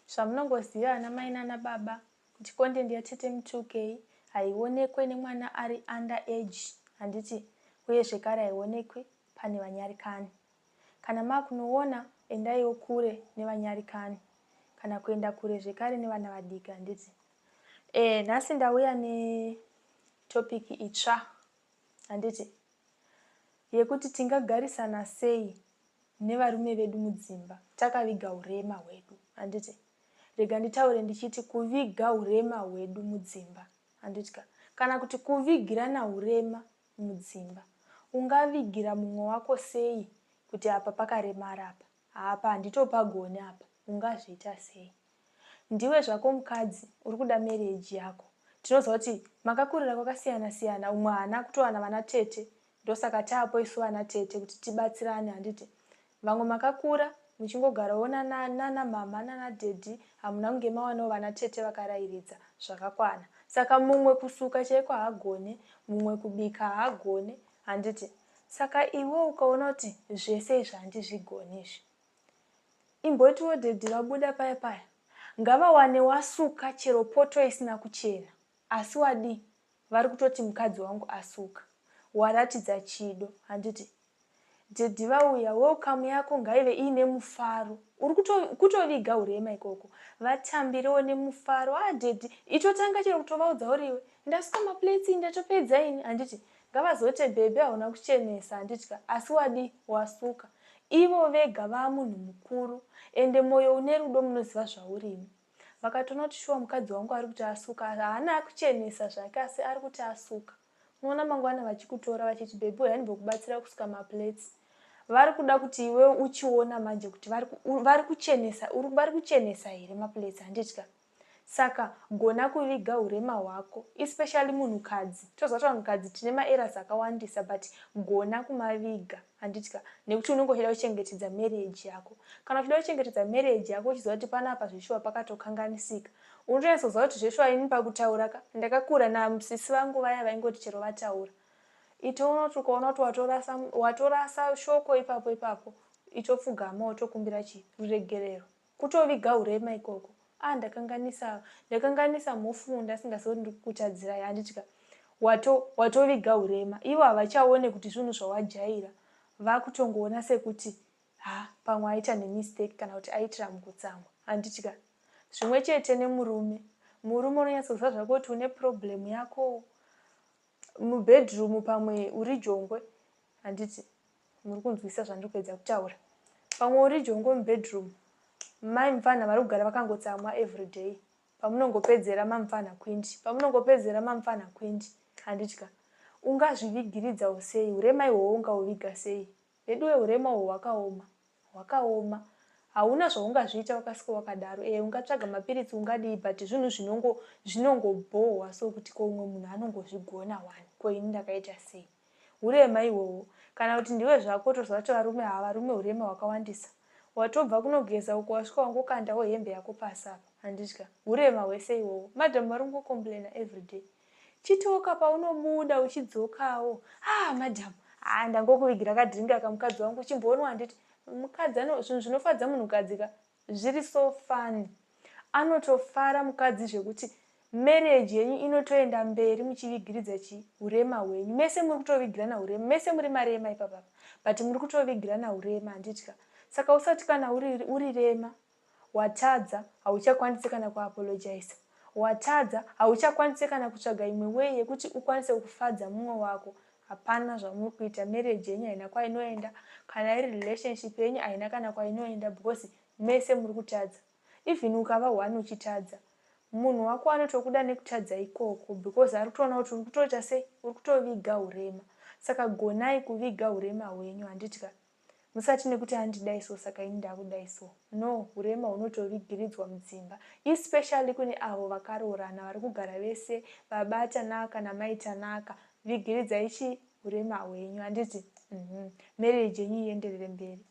Zvamunongoziva ana mai nana baba kuti content yaTete M2K haionekwe nemwana ari under age, handiti? Uye zvekare haionekwi pane vanyarikani. Kana makunoona, endaiwo kure nevanyarikani kana kuenda kure zvekare nevana vadiki, handiti? Nhasi ndauya netopic itsva, handiti, yekuti tingagarisana sei nevarume vedu mudzimba takaviga urema hwedu, handiti? Rega nditaure ndichiti kuviga urema hwedu mudzimba, handiti, kana kuti kuvigirana urema mudzimba. Ungavigira mumwe wako sei kuti apa pakaremara, apa apa handitopagoni apa? Ungazviita sei? Ndiwe zvako mukadzi uri kuda marriage yako. Tinoziva kuti makakurira kwakasiyana siyana, umwe haana kutowana vana tete, ndosaka taapo isu vana tete kuti tibatsirane, handiti? Vamwe makakura muchingogarawo nana mama nana daddy, hamuna kunge mawanawo vana tete vakarayiridza zvakakwana. Saka mumwe kusuka chaiko haagone, mumwe kubika haagone, handiti? Saka iwe ukaona kuti zvese izvi handizvigoni izvi, imbotiwo daddy vabuda paya paya, ngavawane wasuka chero poto isina kuchena, asi wadii? Vari kutoti mukadzi wangu asuka, waratidza chido, handiti? Daddy vauya, welcome yako ngaive iine mufaro. Uri kutoviga urema ikoko, vatambirewo nemufaro. Ah, daddy, itotanga chero kutovaudza uriwe, "Ndasuka maplates, ndatopedza ini," handiti? Ngavazote, "Baby, hauna kuchenesa," handiti? Asi wadi wasuka. Ivo vega vaamunhu mukuru, ende mwoyo une rudo munoziva zvaurimi. Vakatoona kuti shuwa mukadzi wangu ari kuti asuka, haana kuchenesa zvake, asi ari kuti asuka. Unoona mangwana vachikutora vachiti, "Baby, uya ndimbokubatsira kusuka maplates." Vari kuda kuti iwe uchiona manje kuti vari kuchenesa, vari kuchenesa here maplates, handitya? Saka gona kuviga urema hwako, especially munhukadzi. Toziva kuti vanhukadzi tine maerrors akawandisa, but gona kumaviga, handitya? Nekuti unenge uchida kuchengetedza marriage yako. Kana uchida kuchengetedza marriage yako, uchiziva kuti panapa zveshuwa pakatokanganisika, unotonyatsoziva kuti zveshuwa ini pakutaura ka ndakakura nasisi vangu vaya vaingoti chero vataura. Itoona kuti ukaona kuti watorasa shoko ipapo ipapo, itopfugama wotokumbira chi ruregerero, kutoviga urema ikoko. "A, ndakanganisa, ndakanganisa mufu, ndasingazivi kuti ndiri kukutadzirai," handitya? Watoviga urema. Ivo havachaone kuti zvinhu zvawajaira, vakutongoona sekuti ha, pamwe aita nemistake kana kuti aitira mukutsamwa, handitya? Zvimwe chete nemurume. Murume unonyatsoziva zvako kuti une problem yako mubedroom, pamwe uri jongwe, handiti? Muri kunzwisa zvandiri kuedza kutaura? Pamwe uri jongwe mubedroom, mai mufana vari kugara vakangotsamwa everyday. Pamunongopedzera mamufana kwindi, pamunongopedzera mamufana kwindi, handitya? Ungazvivigiridzawo sei urema ihwohwo? Ungauviga sei veduwe? Urema uhwo hwakaoma, hwakaoma. Hauna zvaungazviita wakasika wakadaro. Ungatsvaga mapiritsi, ungadii, but zvinhu zvinongobhohwa so kuti ko umwe munhu anongozvigona wani, ko ini ndakaita sei? Urema ihwohwo. Kana kuti ndiwe zvako, toziva kuti varume hava, varume urema hwakawandisa. Watobva kunogeza uko, wasvika wangokandawo hembe yako pasi apa, handitya? Urema hwese ihwohwo. Madhamu vari kungocomplaina everyday. Chitoka paunobuda uchidzokawo, "Ah, madhamu, ah, ndangokuvigira kadrink aka, mukadzi wangu, chimbonwa," handiti? Mukadzi ano zvinhu zvinofadza munhukadzi ka zviri so fun. Anotofara mukadzi zvekuti marriage yenyu inotoenda mberi muchivigiridza chi urema hwenyu. Mese muri kutovigirana urema, mese muri marema ipapapa, but muri kutovigirana urema, handitya? Saka usati kana uri rema watadza, hauchakwanisi kana kuapologiza. Watadza, hauchakwanisi kana kutsvaga imwe way yekuti ukwanise kufadza mumwe wako. Hapana zvamuri kuita. Marriage yenyu haina kwainoenda. Kana iri relationship yenyu, haina kana kwainoenda, because mese muri kutadza. Even ukava one uchitadza, munhu wako anotokuda nekutadza ikoko, because ari kutoona kuti uri kutoita sei? Uri kutoviga urema. Saka gonai kuviga urema hwenyu, handitya? Musati nekuti handidai so, saka ini ndakudai so. No, urema hunotovigiridzwa mudzimba, especially kune avo vakaroorana, vari kugara vese, baba Tanaka namai Tanaka. Vigiridzai chi urema hwenyu, handiti? Marriage yenyu ienderere mberi.